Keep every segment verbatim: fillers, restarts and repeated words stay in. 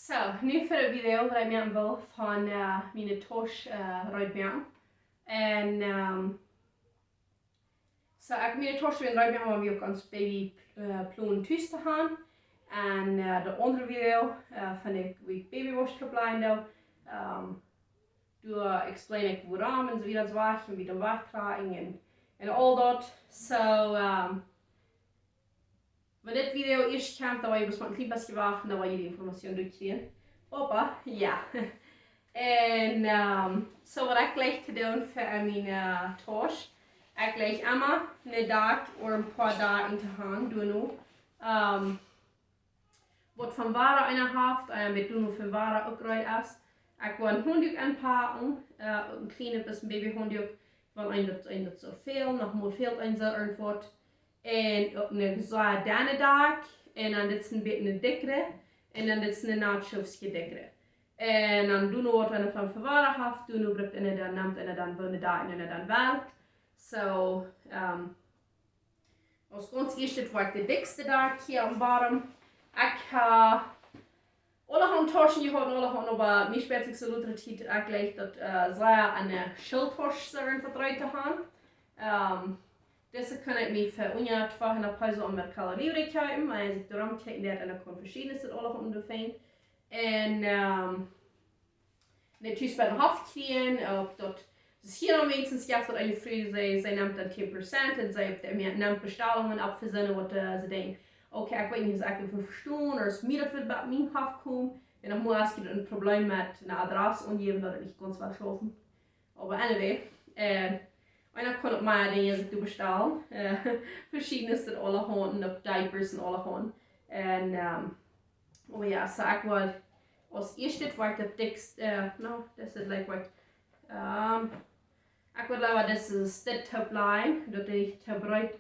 So, nu fa de Video waut ekj moaken well von, äh, miene Tausch, äh, reed moaken. Un, ähm, so, ekj, miene Tausch wia reed moaken, wan wie uk ons Baby, äh, plonen tus to haben. Un, äh, de aundre Video, äh, von de, woo ekj Baby Wash to bliewen doo, ähm, doa explain ekj wuarom un soo wieda, soo wajch un woo daut wajchtrakjen un, un aul daut. So, ähm, wan dit Video ieescht kjemt, dan woa jie bloos mau een kjlien bät wachten, dan woa jie de Information derchkjrieen. Oba, jo. Un, ähm, so waut ekj jleich to doonen fa miene, äh, Tausch. Ekj jleich emma een Dach ooda een poa Dach en to haben, doano, ähm, waut fa Wada eena haft, un waut doano fa Wada uk reed es. Ekj woa een Haundduak enpacken, äh, een kjlienet bät Baby Haundduak, wan eena daut, eena daut soo fält, noch mol fält eena soo irjentwaut. Un uk een soo denne Dach, un dan dit es een bät een dikjre, un dan dit es een nacho Schofskje dikjre. Un dan doano waut eena fa Wada haft, doano brukt eena dan, nemt eena dan woo een Dach eena dan well. So, ähm, aus gaunz ieeschtet woa ekj de dikjste Dach hia aum Bodem. Ekj ha, äh, aulahaunt Tauschen jehaut, aulahaunt, oba mie spieet sikj soo lota Tiet, ekj jleich daut, äh, sea eene, äh, Schildtausch soo irjentwaut reed to haben. Ähm, dise kaun ekj mie fa unja tweehundat Peso aum Mercado Libre kjeepen, wan eena sikj doarom kjikjen deit, un dan kaun veschiednet aulahaunt doa finjen. Un, ähm, Daut es bie de Haft kjrieen, uk daut, daut es hia aum mieeschten, jeft daut eene Fru, see, see nemt dan tieen Prozent un see, äh, nemt Bestalungen opp fa soone waut, äh, see denkjen, okay, ekj weet nich aus ekj daut woa vestonen, ooda aus mie daut woat bie mien Haft komen. Un noch mol, aus jie een Problem met een Adress aunjäwen, daut et nich gaunz woat schaufen. Oba anyway, äh, eena kaun uk mea Dinja sikj bestalen. Äh, veschiednet aulahaunt, uk Diapers un aulahaunt. Un, ähm, oh jo, so ekj woa aus ieeschtet woa ekj daut dikjste, äh, no, this is like what, ähm, ekj woa leewa dise Stit toop lajen, daut dee nich too breet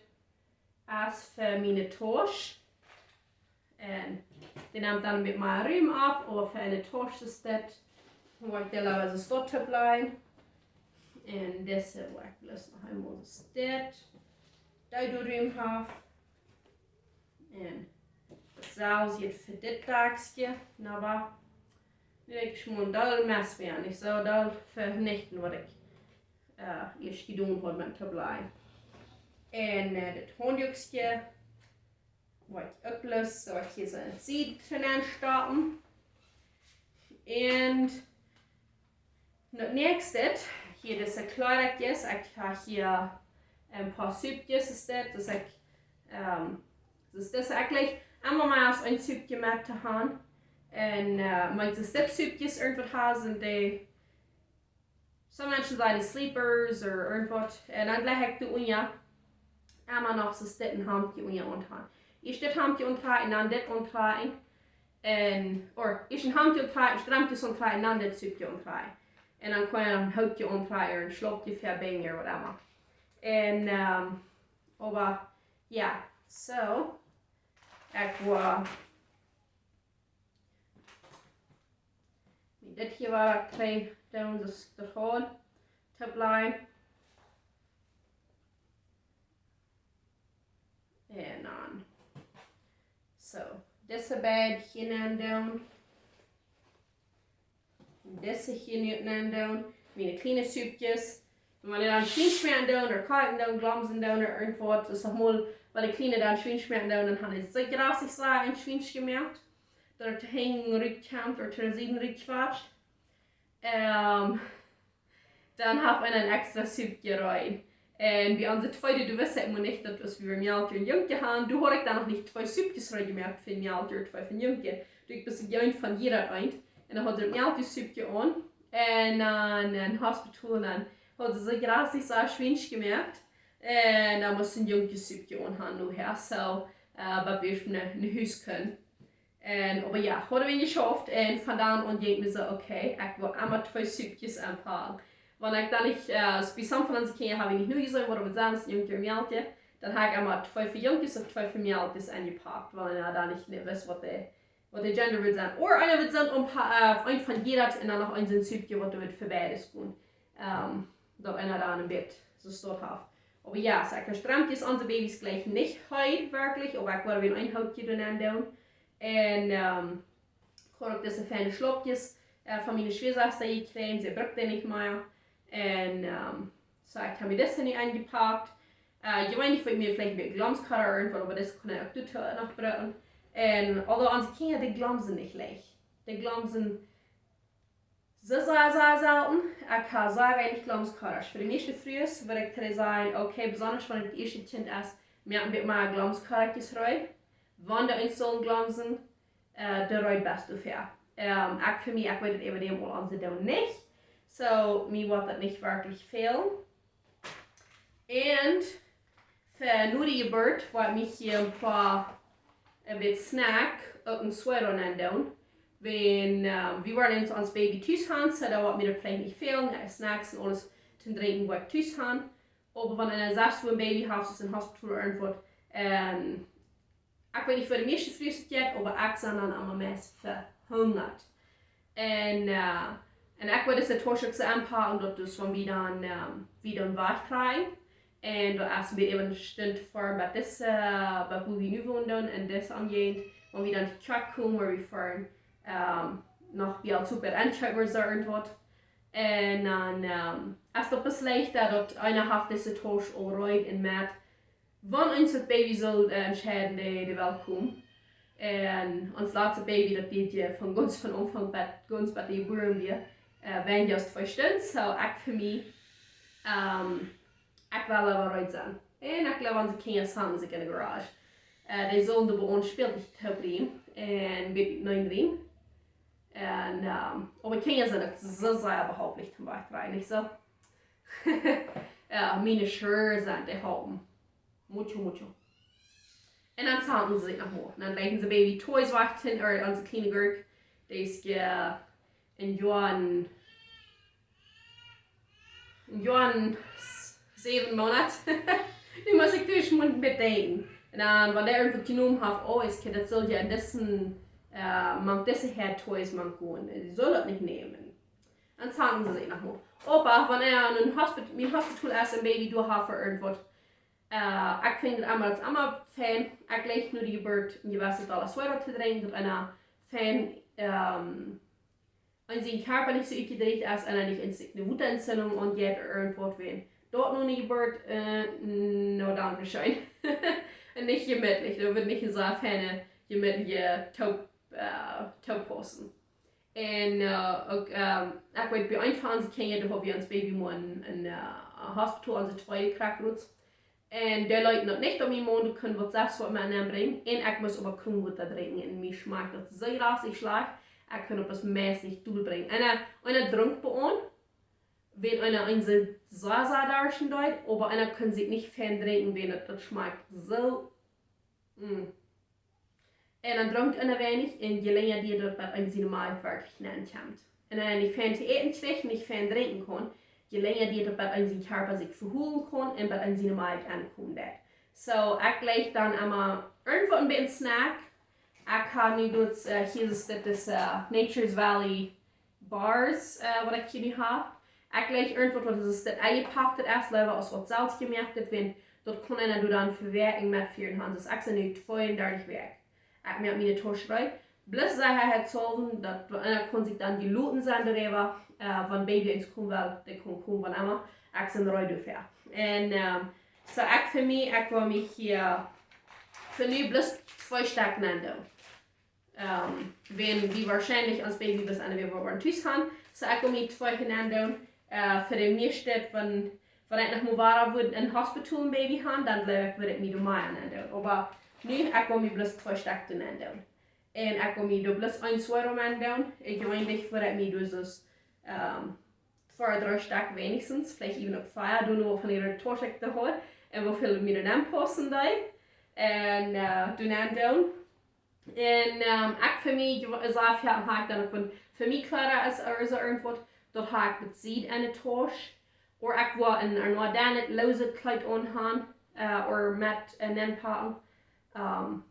es fa miene Tausch. Un dee nemt dan een bät mea Rum opp, oba fa eene Tausch es dit, woa ekj dee leewa soo Stit toop lajen. Un dise woa ekj bloos noch eemol soo Stit, dee doa Rum haft. Un daut selwje fa dit Dakjskje, oba nu denkj ekj mau een doll Mess wea, nich soo doll venichten waut ekj, äh, ieescht jedonen haud met daut Blei. Un, äh, dit Haundduakjskje, woa ekj uk bloos, soo ekj hia soo een Sied nenn stoppen. Un daut näakjste, hia dise Kjleedakjes, ekj ha hia een poa Supjes, es dit, daut ekj, ähm, daut es dise, ekj jleich emma mea aus een Supje met to haben. Un, äh, wan ekj soo Supjes irjentwaut ha, sent dee, some Menschen sajen Sleepers ooda irjentwaut. Un dan jleich ekj doa unja emma noch soo een Hamdje unja auntrakjen. Ieescht dit Hamdje auntrakjen un dan dit auntrakjen. Un, ooda ieescht een Hamdje auntrakjen, Strämpjes auntrakjen, dan dit Supje auntrakjen. Un dan kaun eena noch een Hootje auntrakjen, een Schlauppje vebinjen ooda waut emma. Un, ähm, oba, jo, soo. Ekj woa dit hia woa ekj twee doonen, daut es de Haut to bliewen. Un dan. Soo, dise beid hia nenn doonen. Dise hia nu nenn doonen. Miene kjliene Supjes. Un wan dee dan schwiensch schmakjen doonen, ooda koaken doonen, glomsen doonen, ooda irjentwaut, es daut mol, wan de kjliene dan schwiensch schmakjen doonen, dan han dee soo jrasich soo een schwiensch jemoakt. Daut et hinjen rut kjemt, ooda to de Sieden rut kjwatscht. Ähm, dan haft eena een extra Supje reed. Un bie onse tweede, doa wist ekj mau nich, daut aus wie wia Mejal un Jungkje han, doa haud ekj dan noch nich twee Supjes reed jemoakt fa Mejal un twee fa Jungkje. Doa ekj bloos een von jieda eent. Un dan haud see daut Mejal Supje aun. Un dan em Hospital, dan haud see soo jrasich soo schwiensch jemoakt. Un dan must see een Jungkje Supje aun han nohäa. Soo, äh, bat wie no, no Hus kunnen. Un, oba jo, hauden wie jeschauft un von dan aun jinkj mie soo, okay, ekj well emma twee Supjes aunpacken. Wan ekj dan nich, äh, bie some von onse Kjinja ha wie nich nu jeseenen, waut wie sent, es een Jungkje un Mejal, dan ha ekj emma twee fa Jungkjes ooda twee fa Mejal aunjepakt, wan eena dan nich, nich wist, waut de, waut de Gender wudd sennen. Ooda eena wudd sennen, een poa, äh, een von jieda un dan noch een Supje, waut doa wudd fa beides gonen. Ähm, daut eena dan een bät soo Stot haft. Oba jo, soo ekj ha Strämpjes, onse Babys jleichen nich Hoot werkjlich, oba ekj woa wada een Hootje doa nenn doonen. Un, ähm, Haud uk dise feine Schlopjes, äh, von miene Schwiesta jekjräajen, see brukt dee nich mea. Un, ähm, soo, ekj hab mie dise nu enjepakt. Äh, jie weeten nich, waut mie veleicht met Glomskara ooda waut, oba dise kunn ekj uk doatoo noch brucken. Un, although onse Kjinja, dee glomsen nich leicht. Dee glomsen soo, soo, soo selden. Ekj hab sea weinich Glomskara. Fa de mieeschte Frues wudd ekj to dee sajen, okay, besonda wan daut ieeschte Kjint es, moak een bät mea Glomskara reed. Wan dee eent sellen glomsen, äh, dee reed best doafäa. Ähm, ekj fa mie, ekj weet daut äwa däm aul, onse doonen nich. Soo, mie woat daut nich werkjlich fälen. Un fa no de Jeburt woa ekj mie hia een poa, een bät Snack, uk een suero aundoonen. Wan, ähm, wie woaren ons, ons Baby tus han, soo daut woat mie daut veleicht nich fälen, äh, Snacks un aules to drinkjen woa ekj tus han. Oba wan eena selfst een Baby haft, es em Hospital irjentwaut, ähm, ekj weet nich, fa de mieeschte Frues daut jeit, oba ekj sie dan emma meist vehungat. Un, äh, un ekj wull dise Tausch uk soo aunpacken, daut dus wan wie dan, ähm, wie dan wajchtrakjen. Un daut es wie äwa eene Stund foaren bie dise, äh, bie wua wie nu wonen, un dise Omjäajent, wan wie dan to Kjoakj komen, wua wie foaren, ähm, noch bie ons Super Enscheit woaren soo irjentwaut. Un dan, ähm, es daut bät leichta, daut eena haft dise Tausch aul reed un met, wan ons daut Baby saul, äh, entscheiden, dee, dee well komen. Un ons latste Baby, daut deed je von gaunz von Aunfank bat, gaunz bat dee jebuaren wia, äh, weinja aus twee Stunden. Soo, ekj fa mie, ähm, ekj well oba reed sennen. Un ekj jleew, onse Kjinja sent sikj enne Garage. Äh, dee sellen doa bie ons Spält toop brinjen un bät nennriemen. Un, ähm, oba Kjinja sent uk soo sea behauplich toom wajchtrakjen, nich soo? Jo, miene Schwesta sent dee halpen. Mucho, mucho. Un dan zanken see sikj noch mol. Dan leeten see Baby Toys wachten, ooda onse kjliene Gurk, dee es je een Joa un, een Joa un s-, säwen Moonat. Nu mott ekj ieescht mol bedenkjen. Un dan, wan dee irjentwaut jenomen haft, oh, es kje, daut saul je aun dise, äh, mank dise Head Toys mank gonen. Dee saul daut nich nämen. Dan zanken see sikj noch mol. Oba wan eena en een Hospit-, mien Hospital es un Baby doa haft fa irjentwaut, äh, ekj finj daut emma, daut es emma fein. Ekj jleich no de Jeburt een jewesset Dolla suero to drinkjen, daut eena fein, ähm, aun sien Kjarpa nich soo utjedrieecht es un eena nich eene Wutaentzündung aunjeit ooda irjentwaut wan. Daut no de Jeburt, äh, no, danke scheen. Un nich jemietlich, daut woat nich eene soo feine, jemietliche Toop-, äh, Toopaussen. Un, äh, uk, ähm, ekj weet, bie eent von onse Kjinja, doa haud wie ons Baby mol en, en, äh, Hospital, onse tweede krakjt. Un dee leet daut nich, daut mien Maun kunn waut selfst waut met nenbrinjen. Un ekj must oba kjeen Wota drinkjen. Un mie schmakjt daut soo rasich schlajcht. Ekj kunn daut meist nich derchbrinjen. Un, äh, un ekj drunk bie ons, wan eena een soo sea, sea darscht deed, oba eena kunn sikj nich fein drinkjen, wan daut, daut schmakjt soo, mm. Un dan drunk eena weinich un je lenja dieet daut, bat eena siene Malkj werkjlich nenkjemt. Un wan eena nich fein to äten kjricht, nich fein drinkjen kaun, je lenja dieet daut, bat eena sien Kjarpa sikj vehoolen kaun un bat eena siene Malkj aunkomen deit. Soo, ekj jleich dan emma irjentwaut een bät Snack. Ekj hab nu jrods, äh, hia es dit, äh, Nature's Valley Bars, äh, waut ekj hia nu hab. Ekj jleich irjentwaut, waut es daut enjepakjtet es, leewa aus waut selfst jemoakt woat, wan daut kaun eena doa dan Wäakjen met fieren han. Dus ekj sie nu tweeundartich Wäakj. Ekj moak miene Tausch reed. Bloos Sechaheit halwa, daut eena kaun sikj dan jeloten sennen doaräwa, äh, wan Baby eent komen well, dee kaun komen wan emma. Ekj sie reed doafäa. Un, ähm, soo ekj fa mie, ekj woa mie hia fa nu bloos twee Stekj nendoonen. Ähm, wan wie woarschienlich ons Baby bat Enn Februar woaren tus han. Soo ekj woa mie twee nendoonen, äh, fa de mieeschte, wan, wan ekj noch mol wada wudd em Hospital een Baby han, dan jleew ekj, wudd ekj mie doa mea nendoonen. Oba nu, ekj woa mie bloos twee Stekj nendoonen. Un ekj woa mie doa bloos een suero nendoonen. Ekj jleew nich, wudd ekj mie doa soo, ähm, twee, dree Stekj weens, veleicht even uk vea, doa no von de Tausch ekj doa haud. Un woo väl mie doa aunpaussen deed. Un, äh, doa nendoonen. Un, ähm, ekj fa mie, je-, soo väl hab ekj dan uk, wan fa mie kloa es, ooda soo irjentwaut, daut hab ekj daut Sied enne Tausch. Ooda ekj woa een, een Arnois Danet looset Kjleet aunhan, äh, ooda met, äh, nenpacken. Ähm,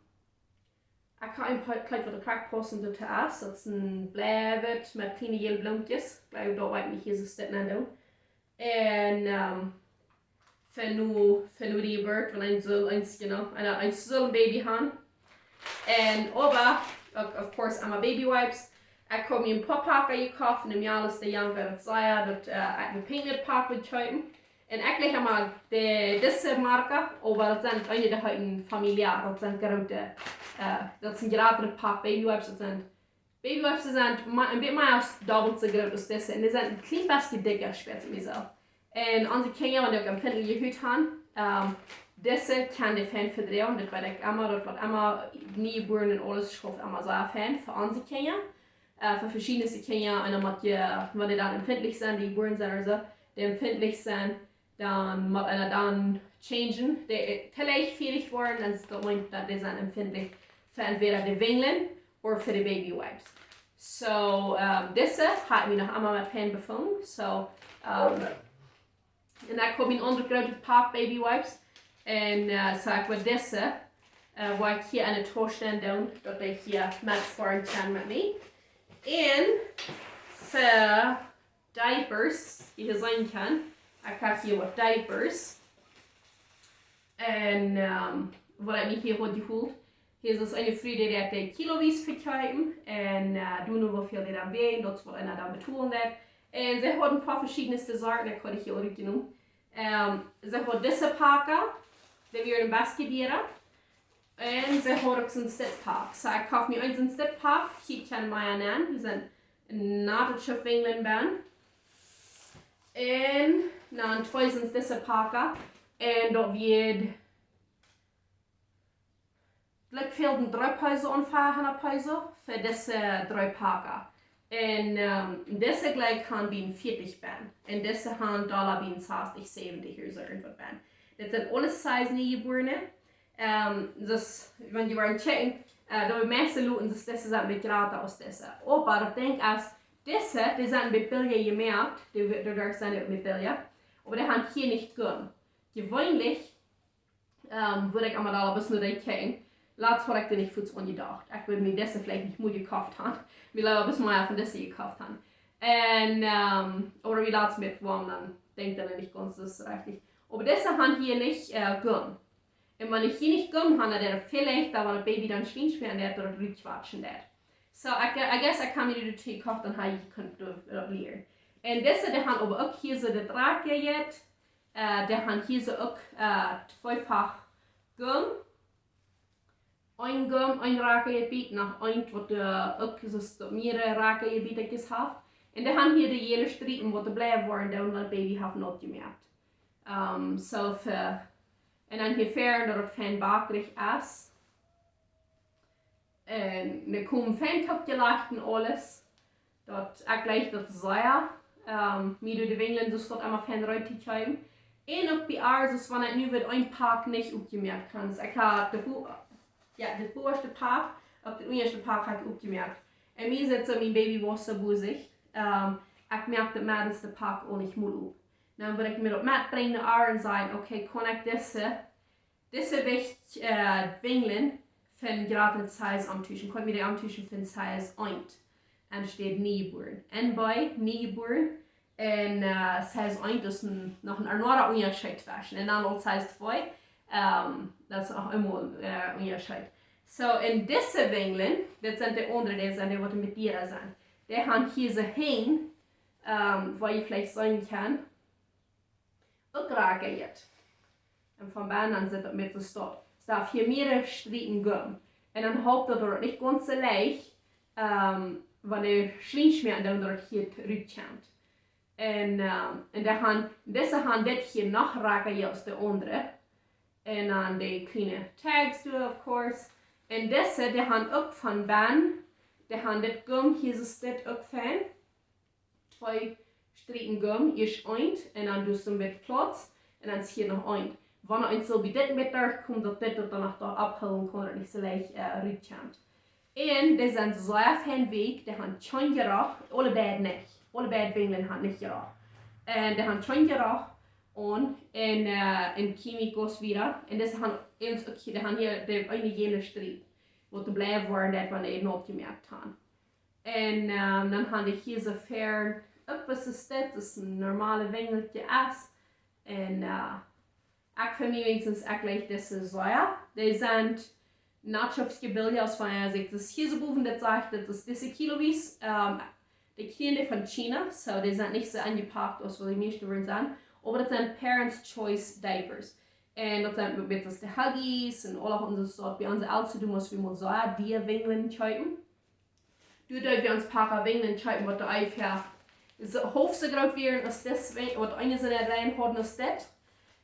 ekj hab een poa Kjleet waut krakjt paussen doatoo es. Daut es een bläuet met kjliene jäle Bloomkjes. Ekj jleew, daut woa ekj mie hia soo Stekj nendoonen. Un, ähm, fa nu, fa no de Jeburt, wan eena saul eent, you know, eena, eena saul een Baby han. Un oba, of, of course, emma Baby Wipes. Ekj hab mie een poa Paka jekoft, un mie aules de Janka daut säd, daut, äh, ekj een Pinknut Pak wull kjeepen. Un ekj leew emma de, dise Marke, oba daut sent eenje, dee heeten Familiar, daut sent groote, äh, daut sent jratre Pak Baby Wipes, daut sent Baby Wipes, dee sent ma-, een bät mea aus dobbelt soo groot aus dise. Un dee sent een kjlien bät dikja, spieet mie soo. Un onse Kjinja, wan dee uk empfintliche Hut han, ähm, dise kjennen dee fein vedroagen. Daut weet ekj emma, daut woat emma, Niejebuarne un aules schauft emma sea fein fa onse Kjinja. Äh, fa veschiedne Kjinja, un dan mott je, wan dee dan empfintlich sent, dee jebuaren sent ooda soo, dee empfintlich sent, dan mott eena dan changen. Dee, äh, too leicht fiedig woaren, un daut meent daut dee sent empfintlich fa entwäda de Winjlen ooda fa de Baby Wipes. So, ähm, dise haud mie noch emma met fein befungen. So, ähm, un dan kjeem een aundret grootet Pak Baby Wipes. Un, äh, so ekj wull dise, äh, woa ekj hia aun de Tausch doonen, daut ekj hia met foaren kaun met mie. Un fa diapers, dee hia sennen kaun. Ekj hab hia waut diapers. Un, ähm, waut ekj mie hia haud jeholt. Hia es eene Fru, dee deit dee kilowies vekjeepen. Un, äh, doo nu woo väl dee dan wäajen, daut es waut eena dan betolen deit. Un see haud een poa veschiedne Sorten, ekj haud dee hia uk jenomen. Ähm, see haud dise Paka, dee wieren een bät diera. Un see haud uk soon Stippak. So, ekj koft mie eenen soon Stippak. Hia kaun eena nämen. Hia sent een natet Schöpfwinjlen benn. Un dan twee sent dise Paka. Un daut wia, jlikj väl een dree Peiso un fief aun Peiso fa dise dree Paka. Un, ähm, dise jlikj han bie een vieetich benn. Un dise han Dolla bie een sastich, säwentich ooda soo irjentwaut benn. Dit sent aule Size Niejebuarne. Ähm, dus, wan jie woaren checken, äh, daut de mieeschte loten, dus dise sent een bät jrata aus dise. Oba daut Dinkj es, dise, dee sent een bät billja jemoakt, dee, doaderch sent dee uk een bät billja. Oba dee han hia nich Gum. Jeweenlich, ähm, wudd ekj emma doa bloos no dee checken. Latst haud ekj doa nich fuaz aun jedocht. Ekj wudd mie dise veleicht nich mol jekoft han. Mie leewa bloos mea von dise jekoft han. Un, ähm, oba wie latst met woaren, dan denkj ekj dan nich gaunz soo rajcht. Oba dise han hia nich, äh, Gum. Un wan ekj hia nich Gum han, dan es daut väl leichta, wan daut Baby dan Schwienschmäa haft, daut daut rutkwatschen deit. So, I gue-, I guess ekj kaun mie dee twee jekoft, dan ha ekj kunt daut, daut lieren. Un dise, dee han oba uk hia soo daut Rakje jet. Äh, dee han hia soo uk, äh, tweefach Gum. Een Gum, een Rakje jet bie, noch eent waut, äh, uk soo daut mea Rakje jet bie daut es haft. Un dee han hia de jäle Striepen waut doa bliewen woaren, dan wan daut Baby haft naut jemoakt. Ähm, so fa, un dan hia wieren daut uk fein bakrich es. Un dee komen fein toopjelajcht un aules. Daut, ekj jlikj daut sea. Ähm, mie doonen de Winjlen, dus daut emma fein rut to kjrieen. Un uk bie ar, dus wan ekj nu wada een Pak nich oppjemoakt han. Dus ekj ha de bo-, jo, de bowaschte Pak, uk de unjaschte Pak ha ekj oppjemoakt. Un mie sitt soo mien Baby wia soo bosich. Ähm, ekj moak daut meddelste Pak uk nich mol op. Dan wudd ekj mie daut metbrinjen no ar un sajen, okay, kaun ekj dise dise Wicht, äh, Winjlen von jratre Size omtuschen. Kaun mie dee omtuschen von Size eent. Enne Städ niejebuaren. Enne Städ niejebuaren. Un, äh, Size eent es een, noch een aundra Unjascheet tweschen. Un dan aul Size twee, ähm, daut es noch eemol een, äh, Unjascheet. So, un dise Winjlen, daut sent de aundre, dee sent, dee waut met diera sent. Dee han hia soo Henj, ähm, woo jie veleicht seenen kjennen. Uk Rakje jet. Un von bennen sitt daut met soo stopp. Daut haft hia mea Striepen Gum. Un dan halpt daut daut nich gaunz soo leicht, ähm, wan dee Schwienschmäa dan daut hia rutkjemt. Un, ähm, un dee han, dise han dit hia noch Rakje jet aus de aundre. Un dan de kjliene Tags doa, of course. Un dise, dee han uk von bennen, dee han dit Gum hia soo dit uk fein. Twee Striepen Gum, ieescht eent, un dan doo ekj een bät Plauz, un dan es hia noch eent. Wan eent saul bie dit met derchkomen, daut dit daut dan noch doa aufhoolen kaun, daut nich soo leicht, äh, rutkjemt. Un dee sent sea fein weekj, dee han kjeen Jeroch, aule beid nich. Aule beid Winjlen han nich Jeroch. Un dee han kjeen Jeroch, un, un, äh, un kjeen Gos wieda. Un dise han, eent uk hia, dee han hia de eene jäle Striep, waut doa bliewen woaren deit, wan dee naut jemoakt han. Un, ähm, dan han dee hia soo wieda uk waut es dit, daut es een normale Winjelkje es. Un, äh, ekj fa mie weens, ekj jlikj dise sea. Dee sent Nacho Gebilde aus von, also, daut es hia soo bowen, daut sajcht, daut es dise Kilo wiest. Ähm, dee kjrieen dee von China, so dee sent nich soo enjepakt aus waut dee mieeschte wudden sennen. Oba daut sent Parents' Choice Diapers. Un daut sent met, met de Huggies un aule onse Sort, bie onse Eltren, du must wie mol soo, dee Winjlen kjeepen. Du deed wie ons Papa Winjlen kjeepen, waut de onjefäa soo, haulf soo groot wieren aus dit, waut eene sent rein hauden aus dit.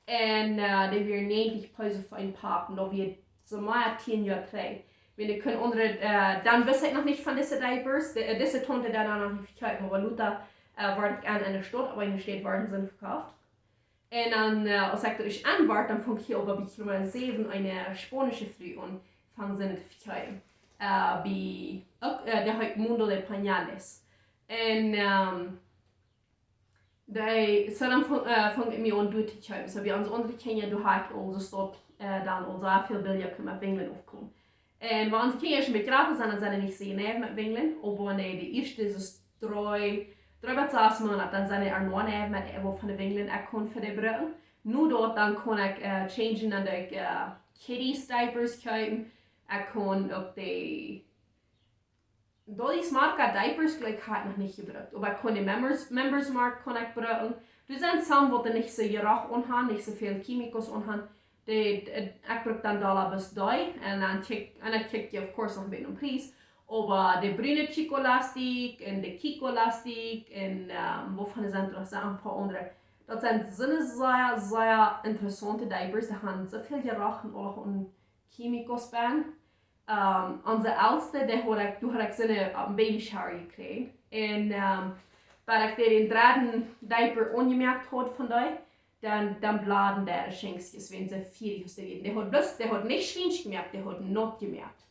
Un, äh, dee wieren näajentich Peso fa een Poa, un daut wia soo mau tieen Joa trigj. Wan dee kunnen aundre, äh, dan wist ekj noch nich von dise Diapers, de, äh, dise Taunte dan noch nich vekjeepen, oba lota, äh, wort ekj aun, aun de Staut, oba enne Staut worden see vekofft. Un dan, äh, aus ekj doa ieescht aun wort, dan funk ekj hia opp, opp Kilometer säwen eene spaunische Fru aun, funk see to vekjeepen. Äh, bie, uk, äh, dee heet Mundo de Pañales. Un, ähm, dee, so dan funk, äh, funk ekj mie aun doa to kjeepen. So bie onse aundre Kjinja, doa haud ekj aul soo Sort, äh, dan aul soo väl Bilja kunnen met Winjlen aufkomen. Un wan onse Kjinja ieescht een bät jrata sent, dan sent dee nich soo jeneiw met Winjlen. Oba wan dee, dee ieeschte soo dree, dree bat sas Moonat, dan sent dee ea jeneiw met waut von de Winjlen ekj kunn fa dee brucken. Nu daut, dan kunn ekj, äh, changen, dan deed ekj, äh, Kiddies Diapers kjeepen. Ekj kunn uk dee Dolly's Marka Diapers, jlikj, haud ekj noch nich jebrukt. Oba ekj kunn dee Members, Members Mark kunn ekj brucken. Doa sent some waut dee nich soo jeroch aun han, nich soo väl Químicos aun han. Dee, äh, ekj bruk dan dolla bloos dee. Un dan kjikj, un dan kjikj ekj, of course, noch een bät aum Pries. Oba dee brune Chico Lastic un dee Kiko Lastic un, ähm, waut von dee sent doa noch, sent een poa aundre. Daut sent soone sea, sea interessaunte Diapers. Dee han soo väl Jeroch un aule Químicos bennen. Ähm, onse Elste, dee haud ekj, doa haud ekj see opp een Baby Shower jekjräajen. Un, ähm, wan ekj dee dän dredden Diaper aunjemoakt haud von dee, dan, dan blodden dee de Schinkjes, wan see fief Joa wieren. Dee haud bloos, dee haud nich schwiensch jemoakt, dee haud naut jemoakt.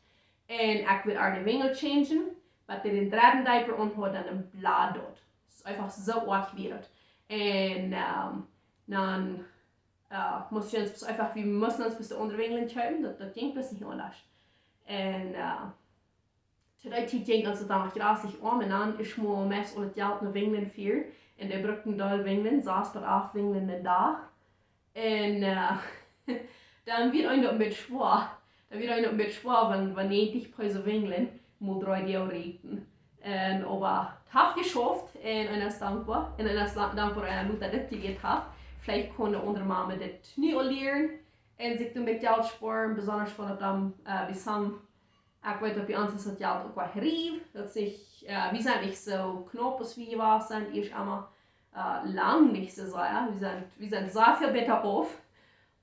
Un ekj wull äa de Winjel changen, wan dee dän dredden Diaper aun haud, dan, dan blodd daut. Daut es eefach soo oajch wia daut. Un, ähm, dan, äh, must wie ons bloos eefach, wie musten ons bloos de aundre Winjlen kjeepen, daut, daut jinkj bloos nich aundasch. Un, äh, to dee Tiet jinkj ons daut dan noch jrasich om, un dan es mau meist aul daut Jelt no Winjlen fieren. Un dee brukten doll Winjlen, sas bat acht Winjlen dän Dach. Un, äh, dan wia een daut een bät schwoa. Dan wia een daut een bät schwoa, wan, wan näajentich Peso Winjlen mol dree Doag rieekjen. Un oba daut haft jeschauft un eena es dankboa. Un eena es dan-, dankboa, daut eena lota dit jelieet haft. Veleicht kaun de aundre Mama dit nu aul lieren un sikj doa een bät Jelt spoaren, besonda wan daut dan, äh, bie some, ekj weet, daut bie ons es daut Jelt uk waut riew. Daut es nich, äh, wie sent nich soo knaup aus wie jewast sent, ieescht emol, äh, lang nich soo sea. Wie sent, wie sent sea väl bäta auf.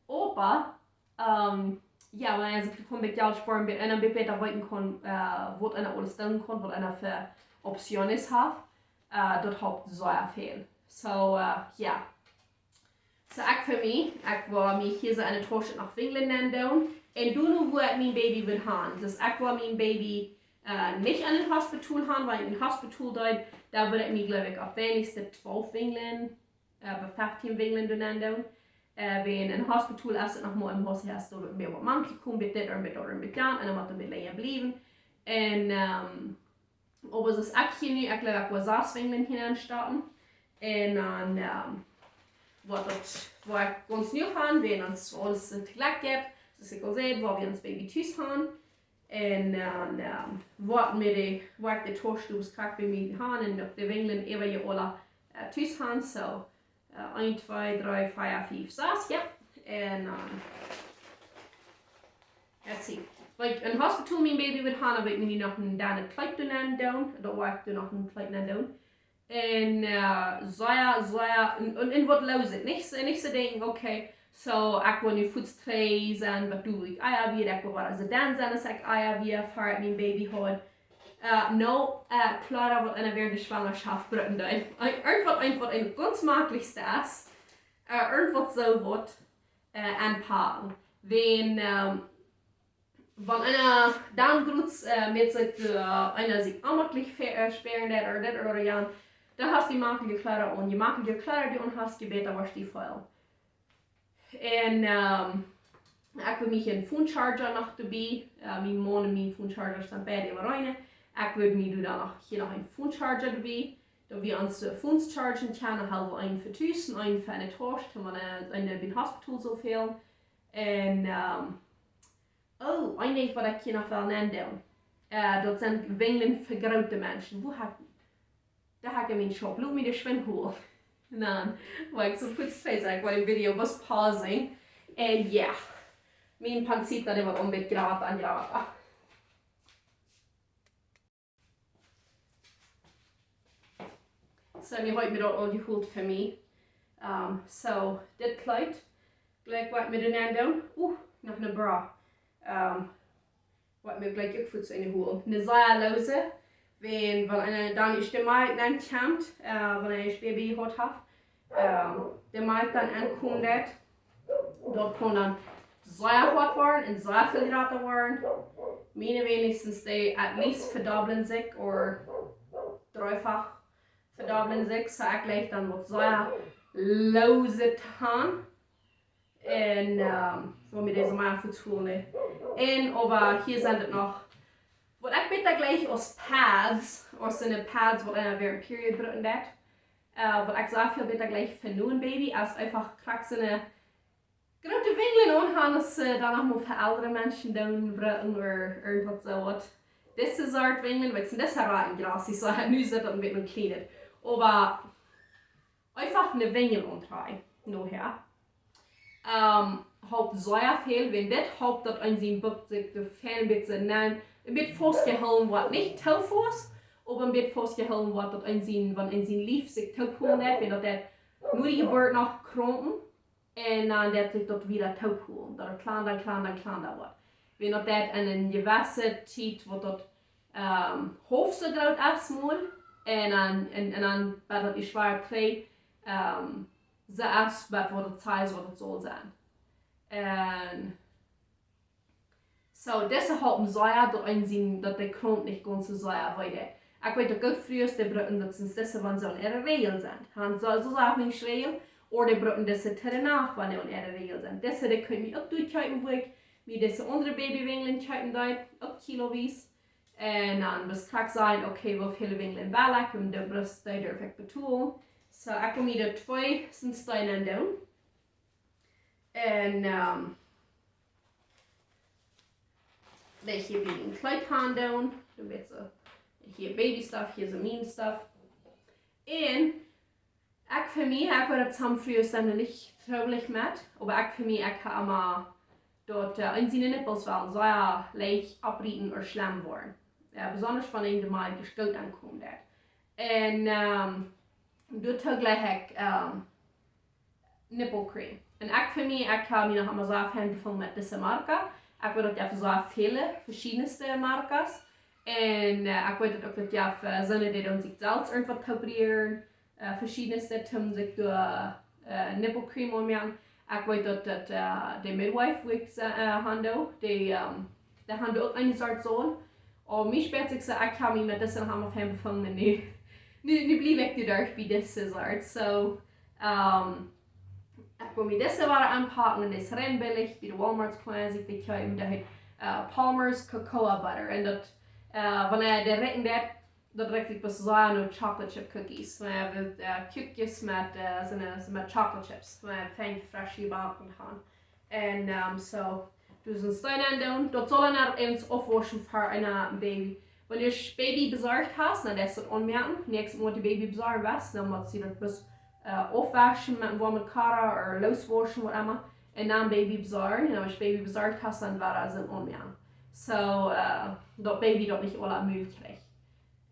Oba, ähm, jo, wan eena sikj doa een bät Jelt spoaren, bie-, un een bät bäta weeten kaun, äh, waut eena aules doonen kaun, waut eena fa Optionen haft, äh, daut halpt sea väl. So, äh, jo. So, ekj fa mie, ekj wull mie hia soo enne Tausch noch Winjlen nenn doonen. Un doano wudd ekj mien Baby wellen han. Dus ekj wull mien Baby, äh, nich aun een Hospital han, wan ekj een Hospital deed, dan wudd ekj mie, jleew ekj, opp weinichstens twalf Winjlen, äh, bie feftieen Winjlen doa nenn doonen. Äh, wan een Hospital es, daut noch mau em Haus es, daut mea waut mank kjemt, bit dit un bit daut un bit daut, un dan mott daut een bät lenja bliewen. Un, ähm, oba soo aus ekj hia nu, ekj jleew, ekj wull sas Winjlen hia nenn stoppen. Un dan, ähm, waut daut, waut ekj gaunz nu han, wan ons aules, äh, toojlikj jeit, soo aus ekj aul säd, wua wie ons Baby tus han. Un, äh, dan, ähm, waut mie de, waut ekj de Tausch doa krakjt bie mie han un uk de Winjlen äwa je aula, äh, tus han, so, äh, eent, twee, dree, vea, fief, sas, jo. Un, ähm, let's see. Wan ekj een Hospital mien Baby wudd han, dan wudd ekj mie noch een, dan een Kjleet doa nenn doonen, dan wudd ekj doa noch een Kjleet nenn doonen. Un, äh, soo, soo, un, un, un waut loos es. Nich soo, nich soo denkjen, okay, so, ekj wull nu fuaz dree sennen, waut doo ekj, ah jo, wia ekj wull wada soo dan sennen, aus ekj, ah jo, wia, ver ekj mien Baby haud. Äh, no, äh, Kjleeda, waut eena wäarent de Schwangerschaft brucken deed. Irjentwaut, irjentwaut, een gaunz maklichstet es, äh, irjentwaut soo waut, äh, aunpacken. Wan, ähm, wan eena dan groots, äh, met sikj, äh, eena sikj onjemaklich fe-, äh, spieren deed, ooda dit ooda jant, dan hast du maklichje Kjleeda aun. Je maklichje Kjleeda du aun hast, je bäta woascht du feelen. Un, ähm, ekj wudd mie een Phone Charger noch doabie, äh, mien Maun un mien Phone Charger sent beid äwa eent. Ekj wudd mie doa dan noch, hia noch een Phone Charger doabie, daut wie onse, äh, Phones chargen kjennen, haud wie eenen fa tus un eenen fa enne Tausch, wan eena, eena biem Hospital sull fälen. Un, ähm, oh, Een Dinkj waut ekj hia noch well nendoonen. Äh, daut sent Winjlen fa groote Menschen. Woo hab ekj, doa hab ekj mien Schaup. Lot mie dee schwind holen. Dan, wua ekj soo fuaz saj, ekj well de Video bloos pausen. Un jo, mien Prinzip daut emma een bät jrata un jrata. Soo, nu hab ekj mie daut aul jeholt fa mie. Ähm, soo, dit Kjleet, jlikj waut ekj mie doa nenn doo. Uh, noch een Bra. Ähm, waut ekj mie jlikj uk fuaz enne hool. Een sea loose, wan, wan eena dan ieescht de Malkj nenkjemt, äh, wan eena ieescht Baby jehaut haft, ähm, de Malkj dan aunkomen deit, daut kaun dan sea hoat woaren un sea väl jrata woaren. Miene weens dee at least vedobblen sikj, or dreefach vedobblen sikj, soo ekj jlikj dan waut sea loose to han. Un, ähm, well mie dise mau fuaz holen. Un oba hia sent et noch, waut ekj bäta jlikj aus Pads, aus soone Pads waut eena wäarent Period brucken deit. Äh, waut ekj sea väl bäta jlikj fa een Baby, es eefach krakjt soone groote Winjlen aunhan, aus see dan noch mau fa eldre Menschen doonen brucken, or irjentwaut soo waut. Dise Sort Winjlen, wiels dise raten jrassich, soo nu sitt daut een bät kjlienet. Oba eefach ne Winjel auntrakjen, nohäa. Ähm, halpt sea väl, wan dit halpt daut eena sien Buck sikj de fein bät nenn, een bät faust jehoolen woat, nich too faust, oba een bät faust jehoolen woat, daut eena sien, wan eena sien Lief sikj too pullen deit, wan daut deit no de Jeburt noch krampen, un dan deit sikj daut wada too pullen, daut et kjlanda, kjlanda, kjlanda woat. Wan daut deit en eene jewesse Tiet, woat daut, ähm, haulf soo groot es mol, un dan, un, un dan woat daut schwoa trigj, ähm, soo es, bat waut et size waut et saul sennen. Un soo, dise halpen sea, daut eena sien, daut de Kramp nich gaunz soo sea wee deit. Ekj weet uk goot Frues, dee brucken daut, sent dise, wan see aun äare Räajel sent. Han soo, soo sea nich Räajel, or dee brucken dise to de Nacht, wan see aun äare Räajel sent. Dise, dee kunn ekj mie uk doa kjeepen, wua ekj mie dise aundre Babywinjlen kjeepen deed, uk kilowies. Un dan mott ekj krakjt seenen, okay, woo väl Winjlen well ekj, un de Rest, dee derf ekj betolen. Soo, ekj well mie doa twee sent Steena doonen. Un, ähm, dee hia bie een Kjleet han doonen. Dan woat soo, hia Baby Stuff, hia soo mien Stuff. Un ekj fa mie, ekj woa daut some Frues dan nich trubblich met, oba ekj fa mie, ekj hab emma daut, äh, eena siene Nippels wellen sea leicht oprieten or schlemm woaren. Jo, besonda wan eena de Malkj ieescht goot aunkomen deit. Un, ähm, doatoo jlikj ekj, ähm, Nipple Cream. Un ekj fa mie, ekj hab mie noch emma soo aunjefungen met dise Marke. Ekj weet daut jeft soo väle veschiedne Markes. Un, äh, ekj weet daut uk daut jeft, äh, soone, dee doonen sikj selfst irjentwaut kooperieren, äh, veschiedne, toom sikj doa, äh, Nipple Cream aunmoaken. Ekj weet daut, daut, äh, de Midwife, wua ekj, äh, han doo, dee, ähm, dee han uk eene Sort Saun. Un mie spieet sikj soo, ekj hab mie met dise noch emma fein befungen, nu, nu, nu bliew ekj doa derch bie dise Sort. Soo, ähm, ekj well mie dise wada aunpacken, dee es rein billich, bie de Walmarts kaun eena sikj dee kjeepen, dee heet, äh, Palmer's Cocoa Butter. Un daut, äh, wan eena dee rikjen deit, daut rikjt sikj bloos soo no chocolate chip cookies. Wan eena well, äh, Kuakjes met, äh, soone, soo met chocolate chips. Wan eena fein fresh jebackt han. Un, ähm, soo, doa sent Steena doonen. Daut saul eena ieescht aufwauschen fa een Baby. Wan du daut Baby besorcht hast, dan deist daut aunmoaken. Näakjstet Mol daut Baby besorcht woat, dan mott see daut bloos, äh, aufwauschen met een woamet Kjlieet or looswauschen, waut emma. Un dan Baby besorjen. Un wan du daut Baby besorcht hast, dan woat daut aunmoaken. Soo, äh, daut Baby daut nich aula Mul kjricht.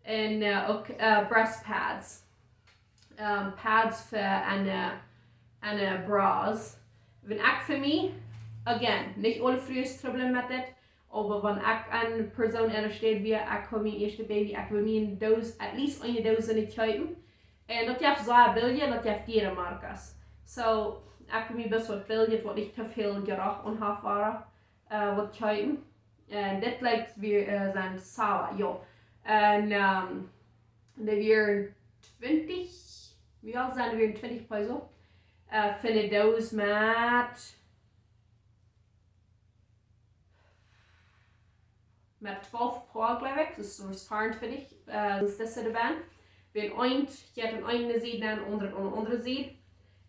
Un, äh, uk, äh, breast pads. Ähm, pads fa enne, enne bras. Wan ekj fa mie, again, nich aule Frues trubblen met dit, oba wan ekj eene Persoon enne Städ wia, ekj haud mien ieeschtet Baby, ekj wull mie eene Dos, at least eene Dos enne kjeepen. Un daut jeft sea billje, daut jeft diere Markes. Soo, ekj wull mie bloos waut billjet, waut nich too väl Jerecht aun haft woaren, äh, waut kjeepen. Un dit jlikjt wia, äh, sent Sawa, jo. Un, ähm, dee wieren twintich, woo väl sent dee, wieren twintich Peso. Äh, fa eene Dos met, met twalf Poa, jleew ekj, daut es soo veeruntwintich, äh, daut es dise doabie. Wan eent jeit aun eene Sied, dan aundret aun de aundre Sied.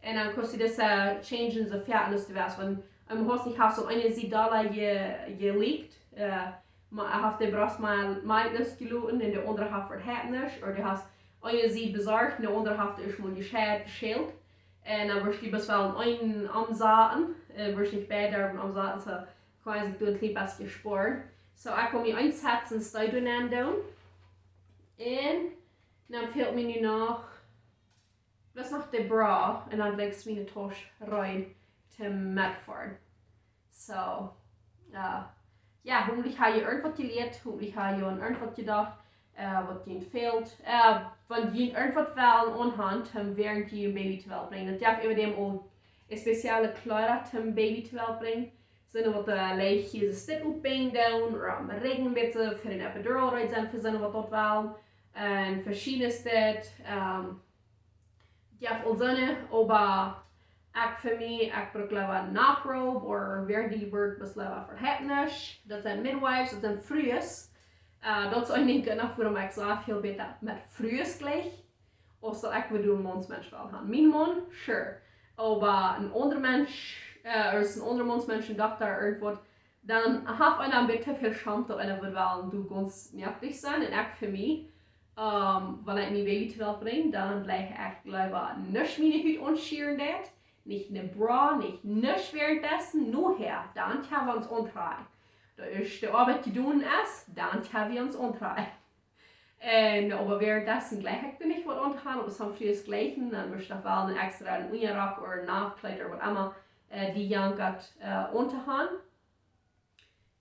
Un dan kaust du dise changen, soo foaken aus du west. Wan Em hast nich hast du eene Sied dolla je, jeleakt, äh, ma, hast de Brost mea, mea losjeloten un de aundre haft veheftnis, ooda du hast eene Sied besorcht un de aundre haft ieescht mol jescheit, jeschält. Un dan woascht du best wel een omsaten, äh, woascht nich beid derwen omsaten, soo kaun sikj doa een kjlien bät spoaren. Soo, ekj kaun mie eensaten, stee doa aun doonen. Un dan fält mie nu noch, daut es noch de Bra, un dan lat ekj miene Tausch rein to metfoaren. Soo, äh, jo, hopentlich ha jie irjentwaut jelieet, hopentlich ha jie aun irjentwaut jedocht, äh, waut junt fält. Äh, wan jie irjentwaut wellen aunhaben, dan wäarent jie een Baby to Welt brinjen. Daut jeft äwa däm uk spezielle Kjleeda toom Baby to Welt brinjen. Sent waut, äh, leicht hia soo dit oppbinjen doonen, ooda aum Rigjen een bät fa een Epidural reed sent, fa sent waut daut wellen. Un veschiedne Städ, ähm, jo, aul sent, oba ekj fa mie, ekj bruk leewa een Nachtrobe, ooda wäarent de Jeburt best leewa veheftnis. Daut sent Midwives, daut sent Frues. Äh, daut es eent Dinkj noch, wuarom ekj soo väl bäta met Frues jlikj aus daut ekj wudd een Maunsmensch wellen haben. Mien Maun, sure. Oba een aundra Mensch, äh, ooda een aundra Maunsmensch, een Dokta, irjentwaut, dan haft eena een bät väl Schaum, daut eena wudd wellen doa gaunz noakjt sennen. Un ekj fa mie, ähm, wan ekj mien Baby to Welt brinj, dan jlikj ekj leewa nuscht miene Hut aunschieren deit. Nich ne Bra, nich nuscht wäarentdessen, nohäa, dan kjenn wie ons auntrakjen. Daut es de Oabeit jedonen es, dan kjenn wie ons auntrakjen. Un, oba wäarentdessen jlikj ekj doa nich waut aun to haben, oba soms Frues jlikjen, dan wudd ekj noch wellen een extra een Unjarock ooda een Nachtkjleet ooda waut emma, äh, dee jankat, äh, aun to haben.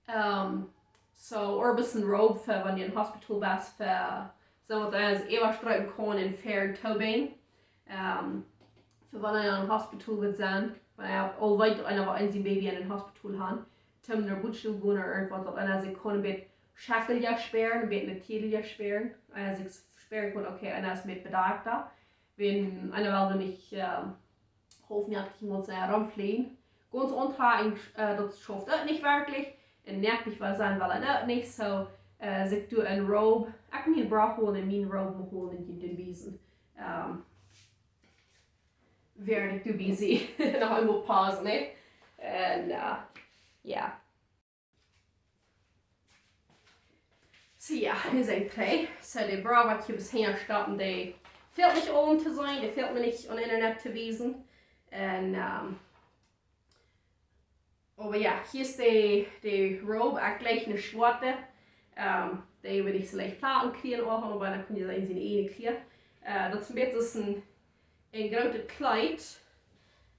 Ähm, soo, ooda een bät een Robe fa wan du em Hospital best, fa soo waut aus äwastriepen kaun un fa een Toobinj. Ähm, fa wan eena em Hospital woat sennen, wan eena aul weet daut eena woat een Baby em Hospital haben, toom no Butschool gonen ooda irjentwaut, daut eena sikj kaun een bät schekjelja spieren, een bät natieelja spieren. Eena sikj spieren kaun, okay, eena es met bedakjta. Wan eena well doa nich, ähm, haulf noakjt mol soo romflieejen. Gaunz auntrakjen, äh, daut schauft uk nich werkjlich. Un noakjt woa sennen well eena uk nich, soo, äh, sikj doa een Robe. Ekj kaun mien Bra holen un mien Robe mol holen un dee wiesen. Ähm, wäarent ekj doa bie sie. Noch eemol Paus, nä? Un, äh, jo. Soo jo, nu sent twee. Soo de Bra waut hia bie hinja steit, dee fält nich aun to seenen, dee fält mie nich aum Internet to wiesen. Un, ähm, oba jo, hia es de, de Robe, ekj jlikj ne schwoate. Ähm, dee wudd ekj soo leicht Platen kjrieen, oba dan kaun jie seenen, sent eene Kjleeda. Äh, daut es een bät soo een, een grootet Kjleet.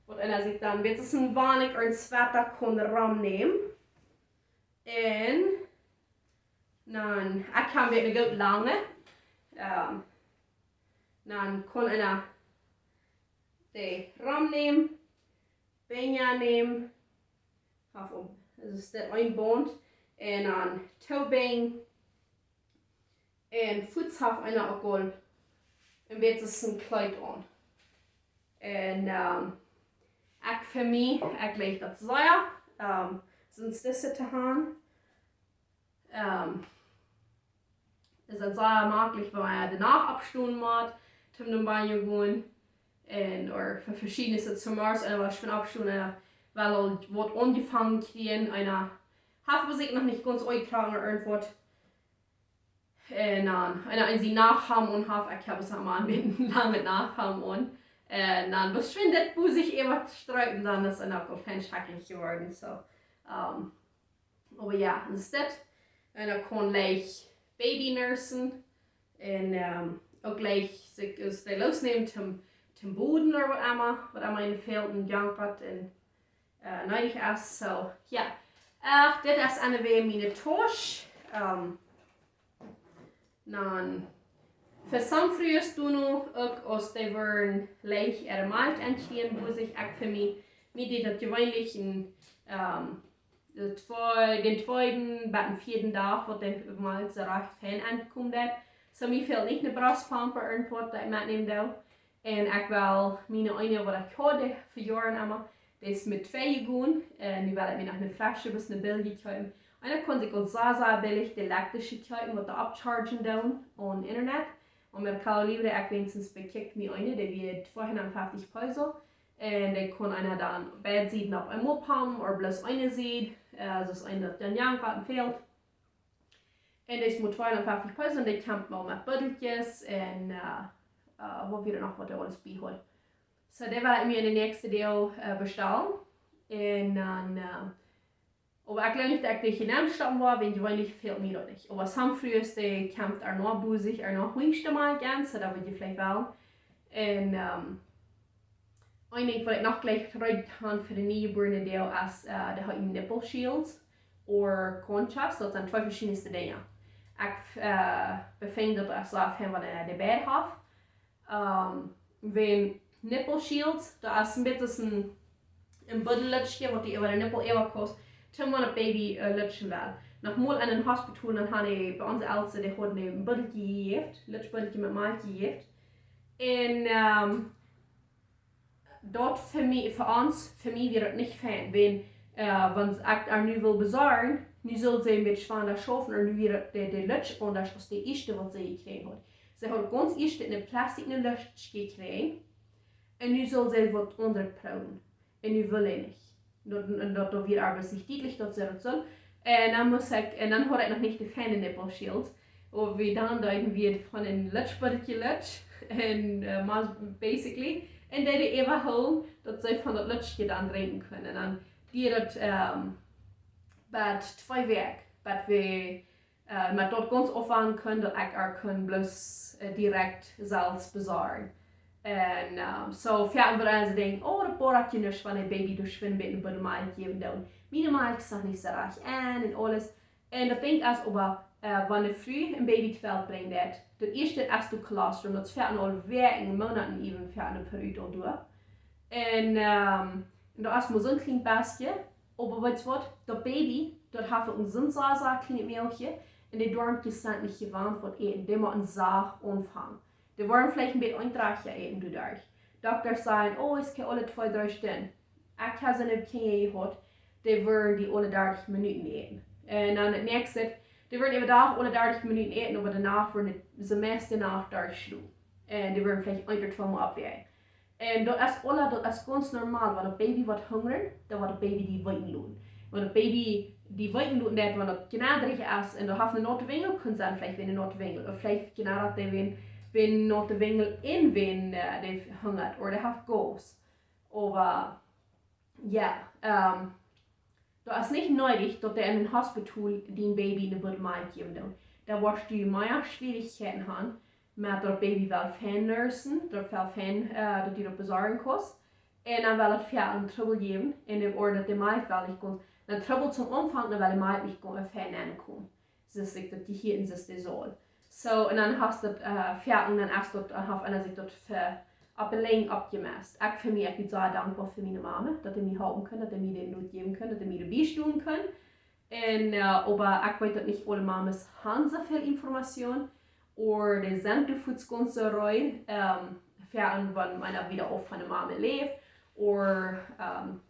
Waut eena sikj dan, een bät soo een Wannik ooda een Sweater kaun romnämen. Un dan, ekj hab eene goot lange. Ähm, dan kaun eena dee romnämen, Benja nämen, haft uk, daut es daut een Baunt, un dan Toobinj, un fuaz haft eena uk aul een bät soo een Kjleet aun. Un, ähm, ekj fa mie, ekj jlikj daut sea, ähm, soo een Stische to haben. Ähm, es daut sea jemakjlich, wan eena de Nacht oppstonen mott, toom no Banjo gonen. Un, ooda fa veschiedne Situationen, eena well schwind oppstonen, eena well aul waut aunjefongen kjrieen, eena haft sikj noch nich gaunz utjetrocken ooda irjentwaut. Un dan, un dan es dee Nachthemd aun haft, ekj hab soo mau een bät een langet Nachthemd aun. Un dan, waut schwind daut bie sikj äwa to striepen, dan es eena uk aul fein schrakjlich jeworden, soo. Ähm, oba jo, daut es daut. Un dan kaun leicht Baby nursen. Un, ähm, uk leicht sikj aus dee losnämen toom, toom boden ooda waut emma, waut emma eena fält, een Jankbad un äh, needich es, soo, jo. Äh, dit es eenwäajen miene Tausch. Ähm, dan, fa sommje Frues doonen uk aus dee woaren leicht äare Malkj entkjrieen, woo sikj ekj fa mie, mie deed daut jeweenlich een, ähm, de twee-, dän tweeden bat dän vieeden Dach, waut de Malkj soo rajcht fein enkomen deed. Soo, mie fält nich ne Brostpomp ooda irjentwaut, daut ekj metnämen doo. Un ekj well miene eene, waut ekj haud fa Joaren emma, dee es met twee jegonen. Un nu well ekj mie noch ne fresche, bloos ne bilje kjeepen. Un dan kaun ekj uk sea, sea billich de elektrische kjeepen, waut dee oppchargen doonen aum Internet. Un Mercado Libre, ekj weens bekjikj mie eene, dee wia tweehundatfeftich Peso. Un dee kaun eena dan beid Sieden opp eemol pompen, ooda bloos eene Sied, äh, soo aus eena daut dan jankat un fält. Un dee es mau tweehundatfeftich Pesos un dee kjemt mau met Buddelkjes un, äh, äh, waut wia noch, waut dee aules bie haud. So, dee woa ekj mie en de näakjste Deel, äh, bestalen. Un dan, äh, oba ekj jleew nich daut ekj dee hia nenn stoppen woa, wiels jeweenlich fält mie daut nich. Oba some Frues dee kjemt ea noch bosich, ea noch Huienschmalkj aun, so daut woa jie veleicht wellen. Un, ähm, een Dinkj waut ekj noch jlikj reed han fa de niejebuarne Deel es, äh, dee heeten Nipple Shields or Conchas, daut sent twee veschiedne Dinja. Ekj, äh, befinj daut es soo fein waut eena dee beid haft. Ähm, wan Nipple Shields, daut es een bät een, een Buddellutskje waut dee äwa de Nippel äwa kaust, toom wan daut Baby, äh, lutschen well. Noch mol en een Hospital, dan han dee bie onse Eltren, dee hauden een Buddelkje jejäft, Lutschbuddelkje met Malkj jejäft. Un, ähm, daut fa mie, fa ons, fa mie wia daut nich fein. Wan, äh, wan ekj äa nu wull besorjen, nu sull see met schwanda schaufen, un nu wia daut de, de Lutsch aundasch aus de ieeschte waut see jekjräajen haud. See haud gaunz ieescht eene plastikne Lutsch jekjräajen. Un nu sull see waut aundret proowen. Un nu wull see nich. Daut, un daut, daut wia äwa nich dietlich, daut see daut sull. Un dan must ekj, un dan haud ekj noch nich de feine Nipple Shields. Oba wie dan deeden wie von een Lutschbuddelkje lutschen. Un, äh, mea basically. Un deeden äwahoolen, daut see von daut Lutschje dan drinkjen kunnen. Un dan dieed daut, ähm, bie twee Wäakj, bie twee äh, met daut gaunz aufwanen kunnen, daut ekj äa kunn bloos, äh, direkt selfst besorjen. Un, ähm, so, foaken woaren see denkjen, oh, daut boat je nuscht, wan een Baby doa schwind een bät Buddelmalkj jäwen deit. Miene Malkj es noch nich soo rajcht aun un aules. Un daut Dinkj es oba, äh, wan ne Fru een Baby to Welt brinjt, daut, daut ieeschte es de Kolostrum, daut es foaken aul Wäakjen, Moonaten, even foaken verut aul doa. Un, ähm, un daut es mau soon kjlien bät, oba weetst waut, daut Baby, daut haft uk soon sea, sea kjlienet Mäajlikje, un de Doarmkjes sent nich jewant waut äten, dee motten sacht aunfangen. Dee woaren veleicht een bät eentrajchtja äten doaderch. Doktasch sajen, oh, es kjeen aule twee, dree Stunden. Ekj hab soone Kjinja jehaut, dee wudden die aule dartich Minuten äten. Un dan daut näakjste, dee wudden äwadach aule dartich Minuten äten, oba doano wudden see meist de Nacht derchschlopen. Un dee wudden veleicht een ooda twee mol oppwaken. Un daut es aula, daut es gaunz normal, wan daut Baby woat hungren, dan woat daut Baby die weeten loten. Wan daut Baby die weeten loten deit, wan daut kjnadrich es, un daut haft ne naute Winjel, kunn sennen, veleicht wia ne naute Winjel, ooda veleicht kjnadrat dee wan, wan ne naute Winjel un wan, äh, dee hungat, ooda dee haft Goos. Oba, jo, ähm, daut es nich needich, daut dee en een Hospital dien Baby ne Buddel Malkj jäwen doonen. Dan woascht du mea Schwierichkjeiten han, met daut Baby well fein nursen, daut well fein, äh, daut du daut besorjen kaust. Un dan well daut foaken Trubbel jäwen, un de Oat daut de Malkj well nich gonen. Dan Trubbel toom Aunfank, dan well de Malkj nich gonen, äh, fein aunkomen. Soo aus ekj daut hia en Sistesol. So, un dan hast daut, äh, foaken, dan es daut, dan haft eena sikj daut fa, opp de Lenjd oppjemest. Ekj fa mie, ekj sie sea dankboa fa miene Mame, daut see mie halpen kunn, daut see mie dän Lot jäwen kunn, daut see mie doabie stonen kunn. Un, äh, oba ekj weet daut nich aule Mames han soo väl Information, ooda dee sent doa fuaz gaunz soo reed, ähm, foaken wan eena wieda auf von de Mame läft, ooda, ähm,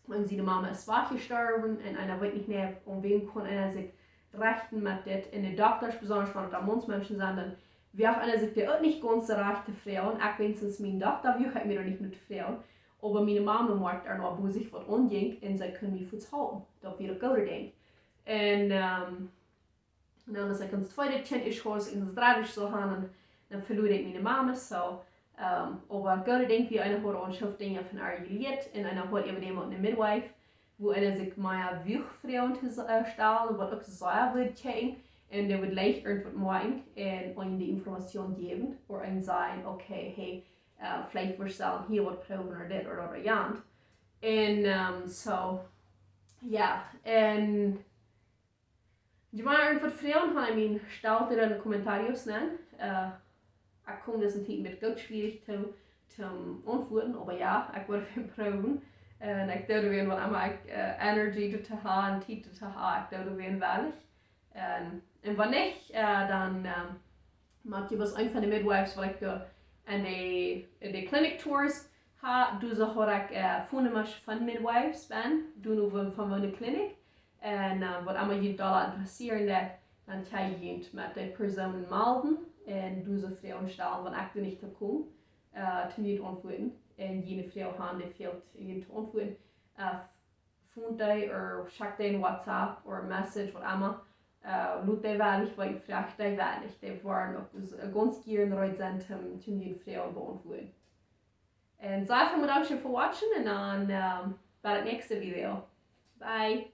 wan siene Mame es wajchjestorwen un eena weet nich mea, aun wäm kaun eena sikj rechten met dit. Un de Doktasch, besonda wan daut Maunsmenschen sent, dan woagt eena sikj doa uk nich gaunz soo rajcht to froagen. Ekj weens, miene Dochta, woag ekj mie doa nich no to froagen. Oba miene Mame moakt doano, woo sikj waut aunjinkj, un see kunn mie fuaz halpen. Daut wia een goodet Dinkj. Un, ähm, dan, aus ekj ons tweedet Kjint jehaut, un ons dreddet sull han, dan, dan veloa ekj miene Mame, so, ähm, oba Gott, ekj denkj, wie eena haud ons väl Dinja von äa jelieet, un eena haud äwa däm uk ne Midwife, wua eena sikj mea wuach Froagen to s-, äh, stalen, waut uk sea wudd kjikjen, un dee wudd leicht irjentwaut moaken, un ons dee Information jäwen, ooda ons sajen, okay, hey, äh, veleicht wudd ekj sellen hia waut proowen, ooda dit, ooda, ooda jant. Un, ähm, so, jo, un Jie motten irjentwaut froagen han, I mean, stalt daut en de comentarios nenn. Äh, ekj kom dise Tiet met goot schwierich to, to auntwuaden, oba jo, ekj woa daut proowen. Un ekj doo daut wan emma ekj, äh, Energie doatoo ha un Tiet doatoo ha, ekj doo daut woarlich. Un, un wan nich, äh, dan, ähm, mott jie bloos eent von de Midwives, waut ekj doo, en de, en de Clinic Tours ha, doo see haud ekj, äh, Phone Nummers von Midwives, wan, doo nu von, von woo ne Clinic. Un, äh, waut emma junt doa interessieet, dan, dan kjenn jie junt met dee Persoonen melden un doo see Froagen stalen, wan ekj doa nich too kom, äh, to junt auntwuaden. un june Froag haben, dee fält junt to auntwuaden, uh, phone dee ooda schekj dee een WhatsApp ooda Message, waut emma. Uh, lot dee weinich, waut jie froagt, dee weinich. Dee woaren uk s- gaunz jieren reed sennen, om, om june Froag to beauntwuaden. Un soo, vielen Dank fa watching un dan, um, bat daut näakjste Video. Bye!